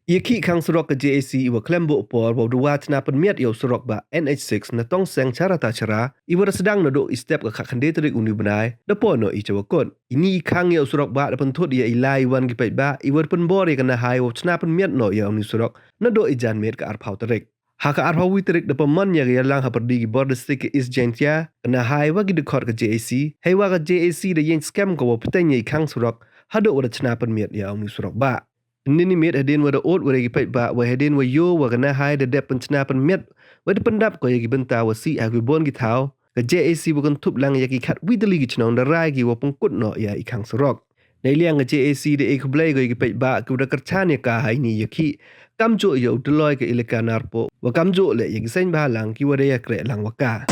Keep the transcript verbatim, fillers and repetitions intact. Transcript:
Ya ki khang surok ka J A C i wa khlem booh por wow da chna pynmiat ya u surok bah N H six na Tongseng Charata Chara, i wa da sdang nadooh i step ka khatkhynde tarik uni u bnai, da poi noh i cha wa kut. Ini i khang ya u surok bah da pynthut ya i lai wan ki paidbah, i wa da pynbor ya ka Nahai wow chna pynmiat noh ya uni u surok nadooh i janmiet ka arphaw tarik. Ha ka arphaw wi tarik da pynman ya ka yalang hapyrdi ki bor district ka East Jaintia, ka Nahai wa ki dkhot ka J A C, hei wa ka J A C da yeng skhem ka wow pteng ya i khang surok, hadooh wa da chna pynmiat ya uni u surok bah. Ynne i miet hadien wa da ood wa da ki paidbah, wa hadien wa yoh wa ka Nahai da dep pynchna pynmiat, wa da pyndap ko ya ki bynta wa sih ha ki bun ki thaw, ka J A C wa kynthup lang ya ki khatwi tylli ki chnong da rai ki wow pynkut noh ya i khang surok. Neiliang ka J A C da e khublei ko ya ki paidbah ki wa da kyrchan ya ka ha ini ya ki, kamjooh ya u Tyloi ka Elaka Narpuh, wa kamjooh le ya ki seng bhalang ki wa da ya kreh lang wa ka.